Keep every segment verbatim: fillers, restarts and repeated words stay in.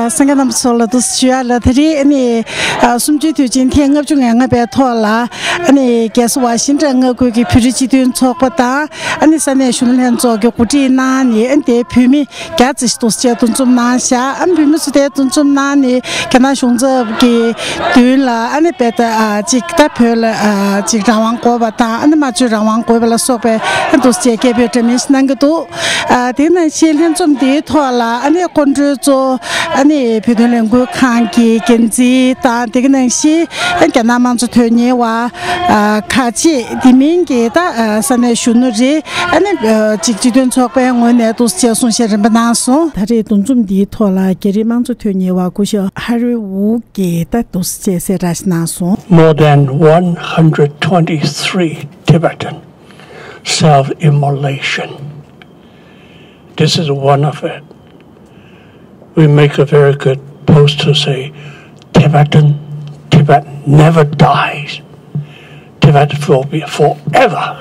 གསན་མཁན་རྣམ་པ་ཚོ་ལ་འདུག་སེ་ཞུ་ཡ་ལ། དེ་རིང་ཨ་ནི་ཨ་གསུམ་བཅུའི་དུས་ཆེན་ཐེངས་ལྔ་བཅུ་ང་ལྔ་པའི་ཐོག་ལ་ཨ་ནི་རྒྱལ་ས་ཝ་ཤིང་ཊོན་མངའ་ཁུལ་གྱི་བོད་རིགས་སྤྱི་མཐུན་ཚོགས་པ་དང་ཨ་ནི་ས་གནས་གཞོན་ནུ་ལྷན་ཚོགས་ཀྱིས་གོ་སྒྲིག་གནང་ནས་ཨ་ནི་དེའི་བོད་མི་བརྒྱ་ཙམ་ཞིག་འདུག་སེ་འདུ་འཛོམས་གནང་བཞག་ཨ་ནི་བོད་མི་ཚོ་དེ་འདུ་འཛོམས་གནང་ནས་རྒྱ་ནག་གཞུང་ཚབ་ཀྱི་མདུན་ལ་ཨ་ནི་དཔེ་ད་ཨ་ཅིག་ད་བོད་ལ་ཨ་ཅིག་རང་དབང་དགོས་པ་དང་ཨ་ནི་སྨྲ་བརྗོད་རང་དབང་དགོས་པ་ལ་སོགས་པའི་ཨ་འདུག་སེ་སྐད་འབོད་འདྲ་མིན་ཞིག་གནང་གི་འདུག་ཨ་དེ་ནང་བཞིན་ལྷན་འཛོམས་འདིའི་ཐོག་ལ་ཨ་ནི་སྐུ་མགྲོན་གཙོ་ཨ་ནི་བོད་དོན་ལས་འགུལ་ཁང་གི་འགན་འཛིན་དང་དེ་ག་ནང་བཞིན་ཨ་རྒྱ་ནག་དམངས་གཙོ་དོན་གཉེར་བ་ཨ་ཁག་ཅིག་དེ་མིན་གྱི་ད་ཨ་ས་གནས་གཞོན་ནུ་རེད། ཨ་ནི་ཨ་ཅིག་སྤྱི་མཐུན་ཚོགས་པའི་ངོས་ནས་འདུག་སེ་གསུང་བཤད་རིམ་པ་གནང་སོང་། ད་རེས་འདུ་འཛོམས་འདིའི་ཐོག་ལ་རྒྱ་རིགས་དམངས་གཙོ་དོན་གཉེར་བ་སྐུ་ཞབས་ཧ་རི་ཝུ་གིས་ད་འདུག་སེ་གསལ་བསྒྲགས་ཤིག་གནང་སོང་། More than one hundred twenty-three Tibetan self-immolation. This is one of it. We make a very good post to say, Tibetan, Tibet never dies. Tibet will be forever.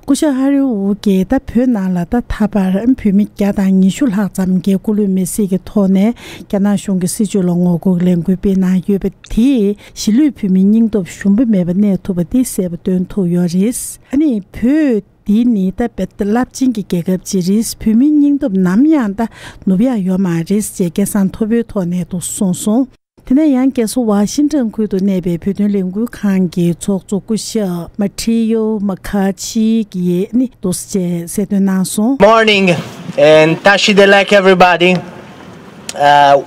སྐུ་ཞབས་ཧ་རི་ཝུ་གིས་ད་བོད་ནང་ལ་ད་ད་བར་བོད་མི་བརྒྱ་དང་ཉི་ཤུ་ལྷག་ཙམ་གྱིས་སྐུ་ལུས་མེར་སྲེག་གི་ཐོག་ནས་རྒྱ་ནག་གཞུང་གི་སྲིད་བྱུས་ལ་ངོ་རྒོལ་ལས་འགུལ་སྤེལ་གནང་ཡོད་པ་དེས་གཞིས་ལུས་བོད་མིའི་སྙིང་སྟོབས་ཞུམ་པ་མེད་པ་གནས་ཐུབ་པ་དེ་གསལ་པོ་སྟོན་ཐུབ་ཡོད་རེད། ཨ་ནི་བོད་འདི་ནི་ད་བོད་རླབས་ཆེན་གྱི་རྒྱལ་ཁབ་ཅིག་རེད། བོད་མིའི་སྙིང་སྟོབས་ནམ་ཡང་ད་ནུབ་ཡག་ཡོད་མ་རེད་ཅེས་སྐད་གསང་མཐོ་པོའི་ཐོག་ནས་འདུག་གསུངས་སོང་། དེ་ནས་ཡང་རྒྱལ་ས་ཝ་ཤིང་ཊོན་ཁུལ་དུ་གནས་པའི་བོད་དོན་ལས་འགུལ་ཁང་གི་ཚོགས་གཙོ་སྐུ་ཞབས་མ་ཁྲི་ཡོ་མ་ཁ་ཆི་གིས་ནི་འདུག་སེ་གསལ་སྟོན་གནང་སོང་། Morning and Tashi Delek, everybody. Uh,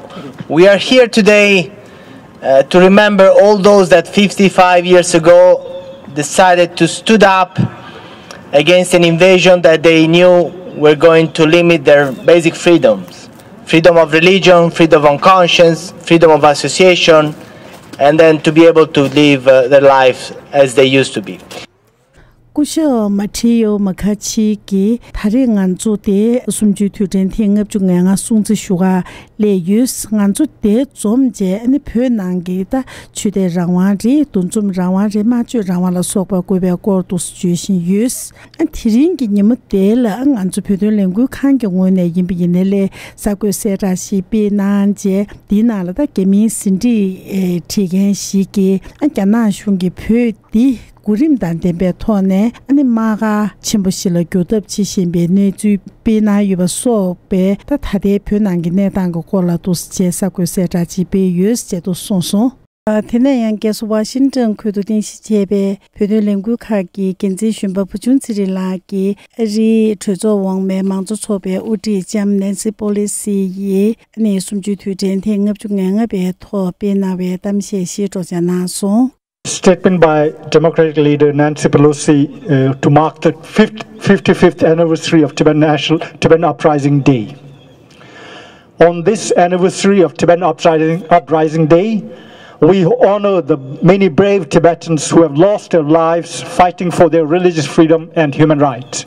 we are here today uh, to remember all those that fifty-five years ago decided to stood up against an invasion that they knew were going to limit their basic freedoms, freedom of religion, freedom of conscience, freedom of association, and then to be able to live uh, their life as they used to be. སྐུ་ཞབས་མ་ཁྲི་ཡོ་མ་ཁ་ཆི་གིས་ད་རེས་ང་ཚོ་དེ་གསུམ་བཅུའི་དུས་དྲན་ཐེངས་ལྔ་བཅུ་ང་ལྔ་སྲུང་བརྩི་ཞུ་ག་སླེབས་ཡོད། ང་ཚོ་དེ་འཛོམས་རྗེས་ཨ་ནི་བོད་ནང་གི་ད་ཆོས་དད་རང་དབང་རེད། འདུ་འཛོམས་རང་དབང་རེད། སྨྲ་བརྗོད་རང་དབང་ལ་སོགས་པ་དགོས་པའི་སྐོར་དུ་བརྗོད་བཞིན་ཡོད། ཨ་དེ་རིང་གི་ཉིན་མོ་དེ་ལ་ང་ཚོ་བོད་དོན་ལས་འགུལ་ཁང་གི་ངོས་ནས་ཡིན་པ་ཡིན་ནའི་ལས་གསར་འགོད་གསལ་བསྒྲགས་ཤིག་སྤེལ་གནང་རྗེས་འདིའི་ནང་ལ་ད་རྒྱ་མིའི་ཟིན་བྲིས་ཨེ་བྲིས་མཁན་ཞིག་གིས་ཨ་རྒྱ་ནག་གཞུང་གིས་བོད་འདི་གོ་རིམ་དང་ལྡན་པའི་ཐོག་ནས་ཨ་ནི་དམག་སྒར་ཆེན་པོ་ཞིག་ལ་བསྒྱུར་ཐབས་བྱེད་བཞིན་པའི་གནས་ཚུལ་སྤེལ་གནང་ཡོད་པ་སོགས་པའི་ད་ད་ལྟའི་བོད་ནང་གི་གནས་སྟངས་ཀྱི་སྐོར་ལ་འདུག་སེ་གསར་འགོད་གསལ་བསྒྲགས་ཅིག་སྤེལ་ཡོད་ཅེས་འདུག་གསུངས་སོང་། ཨ་དེ་ནས་ཡང་རྒྱལ་ས་ཝ་ཤིང་ཊོན་ཁུལ་དུ་རྟེན་གཞི་བྱས་པའི་བོད་དོན་ལས་འགུལ་ཁག་གི་འགན་འཛིན་གཞོན་པ་བུ་ཆུང་ཚེ་རིང་ལགས་ཀྱིས་ཨ་རིའི་གྲོས་ཚོགས་འོག་མའི་མང་གཙོ་ཚོགས་པའི་དབུ་ཁྲིད་ལྕམ་ནེན་སི་པོ་ལི་སི་ཡིས་ཨ་ནི་གསུམ་བཅུའི་དུས་དྲན་ཐེངས་ལྔ་བཅུ་ང་ལྔ་པའི་ཐོག་སྤེལ་གནང་བའི་གཏམ་བཤད་ཞིག་སྒྲོག་སྦྱང་གནང་སོང་། Statement by Democratic leader Nancy Pelosi uh, to mark the fifth, fifty-fifth anniversary of Tibetan, National, Tibetan Uprising Day. On this anniversary of Tibetan Uprising, Uprising Day, we honor the many brave Tibetans who have lost their lives fighting for their religious freedom and human rights.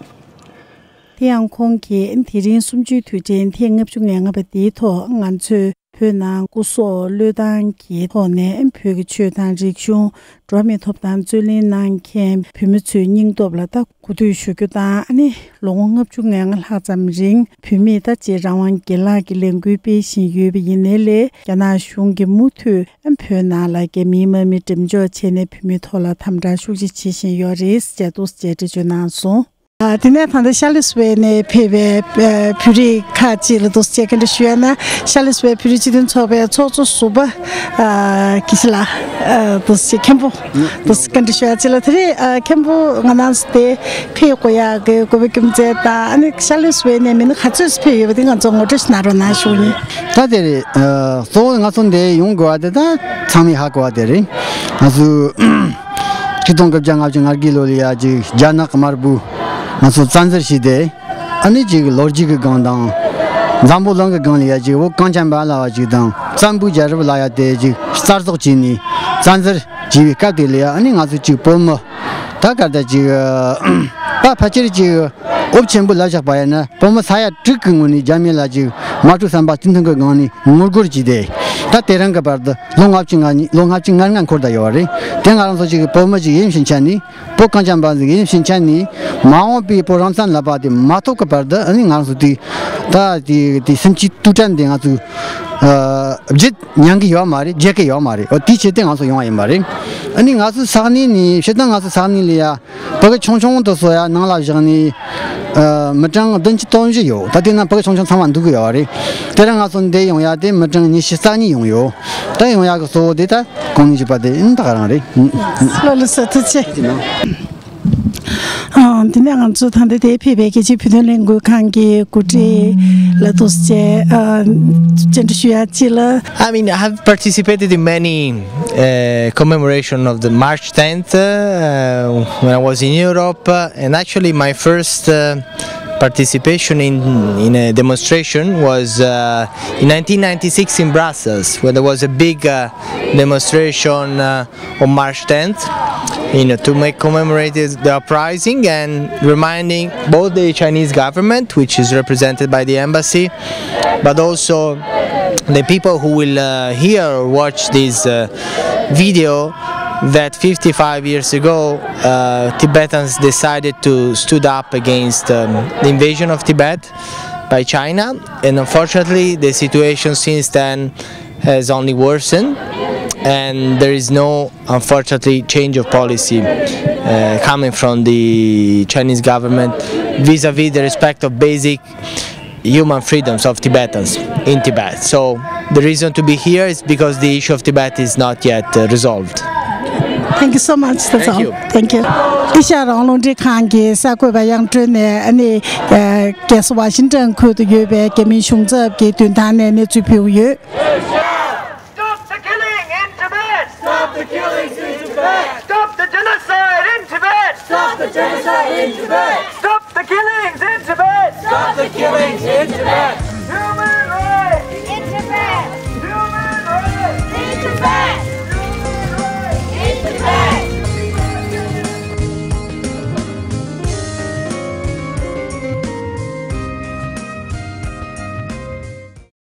དེ་ཡང་ཁོང་གིས་དེ་རིང་གསུམ་བཅུའི་དུས་དྲན་ཐེངས་ལྔ་བཅུ་ང་ལྔ་པ་འདིའི་ཐོག་ང་ཚོས་བོད་ནང་སྐུ་སྲོག་བློས་བཏང་གི་ཐོག་ནས་བོད་ཀྱི་ཆོས་དང་རིག་གཞུང་། འགྲོ་བ་མིའི་ཐོབ་ཐང་རྩོད་ལེན་གནང་མཁན་བོད་མི་ཚོའི་སྙིང་སྟོབས་ལ་ད་གུས་འདུད་ཞུ་རྒྱུ་དང་ཨ་ནི་ལོ་ངོ་ལྔ་བཅུ་ང་ལྔ་ལྷག་ཙམ་རིང་བོད་མིས་ད་ཅིག་རང་དབང་སྒེར་ལངས་ཀྱི་ལས་འགུལ་སྤེལ་བཞིན་ཡོད་པ་ཡིན་ནའི་ལས་རྒྱ་ནག་གཞུང་གིས་མུ་མཐུད་བོད་ནང་ལ་རྒྱ་མིའི་དམག་མི་འགྲེམས་འཇོག་བྱས་ནས་བོད་མིའི་ཐོག་ལ་དམ་དྲག་ཤུགས་ཆེ་བྱེད་བཞིན་ཡོད་རེད་ཅེས་འདུག་སེ་འགྲེལ་བརྗོད་གནང་སོང་། ཨ་དེ་ནས་ད་ལྟ་ཤར་ལི་སི་ཝེ་ནས་ཕེབས་པའི་ཨ་བོད་རིགས་ཁག་ཅིག་ལ་འདུག་སེ་བཀའ་འདྲི་ཞུ་ཡ་ན། ཤར་ལི་སི་ཝེ་བོད་རིགས་སྤྱི་མཐུན་ཚོགས་པའི་ཚོགས་གཙོ་ཟུར་པ་ཨ་དགེ་བཤེས་ལགས་ཨ་འདུག་སེ་མཁན་པོ་འདུག་སེ་བཀའ་འདྲི་ཞུ་ཡ་ཅིག་ལ། དེ་རིང་ཨ་མཁན་པོ་ང་རང་ཚོ་དེ་ཕེབས་དགོས་ཡག་གི་དགོས་པ་རྒྱུ་མཚན་དང་ཨ་ནི་ཤར་ལི་སི་ཝེ་ནས་མི་སྣ་ག་ཚོད་ཅིག་ཕེབས་ཡོད་པ་དེ་ང་ཚོ་ངོ་སྤྲོད་ཞིག་གནང་རོགས་གནང་ཞུ་གི་ཡིན། ད་དེ་རེད། ཨ་གཙོ་བོ་ང་ཚོ་འདིར་ཡོང་དགོས་པ་དེ་ད་ཚང་མས་ཧ་གོ་བ་དེ་རེད། ང་ཚོ་ཆིག་སྟོང་དགུ་བརྒྱ་ལྔ་བཅུ་ང་དགུའི་ལོ་ལ་ཡ་ཅིག་རྒྱ་ནག་གི་དམར་པོས་ང་ཚོ་བཙན་འཛུལ་བྱས་ཏེ། ཨ་ནི་ཅིག་ལོ་རྒྱུས་ཀྱི་སྒང་དང་། འཛམ་བུ་གླིང་གི་སྒང་ལ་ཡ་ཅིག་བོད་གངས་ཅན་པ་ལ་བ་ཅིག་དང་བཙན་པོའི་རྒྱལ་རབས་ལ་ཡ་དེ་ཅིག་གསར་རྫོགས་བྱས་ནས་བཙན་འཛུལ་བྱས་པའི་སྐབས་དེ་ལ་ཡ་ཨ་ནི་ང་ཚོ་ཅིག་བོད་མི་ད་ག་ད་ཅིག་ད་ཕལ་ཆེར་ཅིག་འོབས་ཆེན་པོ་ལབ་བཞག་པ་ཡིན་ན་བོད་མི་ས་ཡ་དྲུག་གི་ངོས་ནས་རྒྱ་མི་ལ་ཅིག་དམར་ཤོག་བསམ་པ་སྤྱི་མཐུན་གྱི་སྒང་ནས་ངོ་རྒོལ་བྱས་ཏེ། ད་དེ་རིང་གི་བར་དུ་ལོ་ལྔ་བཅུ་ང་གཉིས་ལོ་ལྔ་བཅུ་ང་ལྔ་འཁོར་ད་ཡོད་རེད། དེ་ང་རང་ཚོ་ཅིག་བོད་མི་ཅིག་ཡིན་ཕྱིན་ཆད་ནས། བོད་གངས་ཅན་པ་ཟིག་ཡིན་ཕྱིན་ཆད་ནས། མ་འོངས་པའི་བོད་རང་བཙན་ལབ་པ་དེ་མ་ཐོབ་ཀྱི་བར་དུ་ཨ་ནི་ང་ཚོ་དེ་ད་དེ་དེ་སེམས་ཀྱི་དུས་དྲན་དེ་ང་ཚོ་ཨ་བརྗེད་མྱང་གི་ཡོད་མ་རེད། བརྗེད་ཀྱི་ཡོད་མ་རེད། འོ་དེའི་ཆེད་དུ་ང་ཚོ་ཡོང་བ་ཡིན་པ་རེད། ཨ་ནི་ང་ཚོའི་ས་གནས་ནས་སྤྱིར་བཏང་ང་ཚོའི་ས་གནས་ལ་ཡ་ཕྲུ་གུ་ཆུང་ཆུང་དེ་ཚོ་ཡ་ནང་ལ་བཞག་ནས་ཨ་མི་གྲངས་བདུན་ཅུ་དོན་བཞི་ཡོད། ད་དེ་ན་ཕྲུ་གུ་ཆུང་ཆུང་ཚང་མ་འདུག་གི་ཡོད་རེད། དེ་རིང་ང་ཚོ་འདིར་ཡོང་ཡ་དེ་མི་གྲངས་ཉི་ཤུ་རྩ་གཉིས་ཡོང་ཡོད། ད་ཡོང་ཡ་གི་གཙོ་བོ་དེ་ད་གོང་ནས་ཞུས་པ་དེ་ཨིན་ད་ག་རང་རེད། ལགས་ལགས་སོ། ཐུགས་རྗེ་ཆེ། ཨ། དེ་ནས་ང་ཚོ་ད་ལྟ་དེར་ཕེབས་པའི་རྒྱལ་སྤྱིའི་བོད་དོན་ལས་འགུལ་ཁང་གི་འགོ་ཁྲིད་ལ་ཐུགས་རྗེ་ཆེ། ཨ། བཅར་འདྲི་ཞུ་ཡ་ཅིག་ལ། I mean, I have participated in many uh, commemoration of the March tenth uh, when I was in Europe, uh, and actually my first uh, participation in in a demonstration was uh, in nineteen ninety-six in Brussels, when there was a big uh, demonstration uh, on March tenth, you know, to make commemorate the uprising and reminding both the Chinese government, which is represented by the embassy, but also the people who will uh, hear or watch this uh, video, that fifty-five years ago uh, Tibetans decided to stood up against um, the invasion of Tibet by China, and unfortunately the situation since then has only worsened, and there is no, unfortunately, change of policy uh, coming from the Chinese government vis-a-vis the respect of basic human freedoms of Tibetans in Tibet. So the reason to be here is because the issue of Tibet is not yet uh, resolved. Thank you so much. That's all. Thank you. Thank you. ཨེ་ཤ་ཡ་རང་དབང་རླུང་འཕྲིན་ཁང་གི་གསར་འགོད་པ་གཡང་སྒྲོན་ནས་ཨ་ནི་རྒྱལ་ས་ཝ་ཤིང་ཏོན་ཁུལ་དུ་ཡོད་པའི་རྒྱ་མིའི་གཞུང་ཚབ་ཀྱི་མདུན་ཐང་ནས་གནས་ཚུལ་ཕུལ་ཡོད། Stop the killing in Tibet! Stop the killings in Tibet! Stop the genocide in Tibet! Stop the genocide in Tibet!